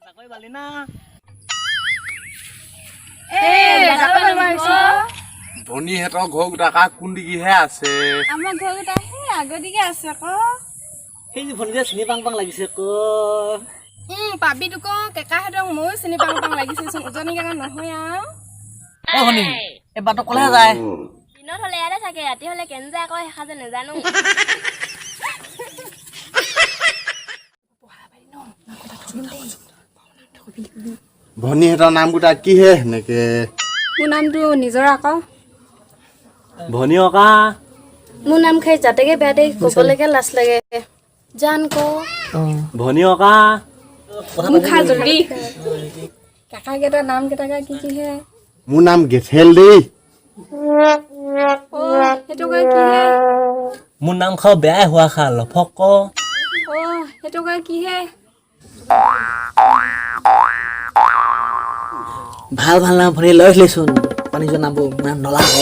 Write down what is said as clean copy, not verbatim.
জাকৈ বালি না। ভনীহঁতৰ ঘৰ গোটা কা কোন দিগিহে আছে? আমাৰ ঘৰকেইটা সেই আগতিকে আছে আকৌ। সেই যে ভনী যে চিনি পাং পাং লাগিছে ক। পাবি তোক কেকাহঁতক ময়ো চিনি পাং পাং লাগিছেচোন, উজনি কাকা নহয় আৰু। অ ভনী, এই বাটক কলেহে যায়। দিনত হ'লে ইয়াতে থাকে, ৰাতি হ'লে কেন যায় আকৌ শেষা যে নাজানো। ভনীহঁতৰ নাম গোটা কিহে সেনেকে? মোৰ নামটো নিজৰ আকৌ। ভনী অকা। মোৰ নাম খাই যাতেকে বেয়া দেই, ক'বলৈকে লাজ লাগে জান ক। ভনী অকা। মোক খা জল্দি। কাকাকেইটা নাম কেইটাকা কি কিহে? মোৰ নাম গেথেল দেই। অ সেইটো কিহে? মোৰ নাম খাও বেয়াই হোৱা খা লফক ক। অ সেইটো কিহে? ভাল ভাল নাম ভনী লৈছিলেচোন, পানী যোৱা নামবোৰ মানে নলা ক।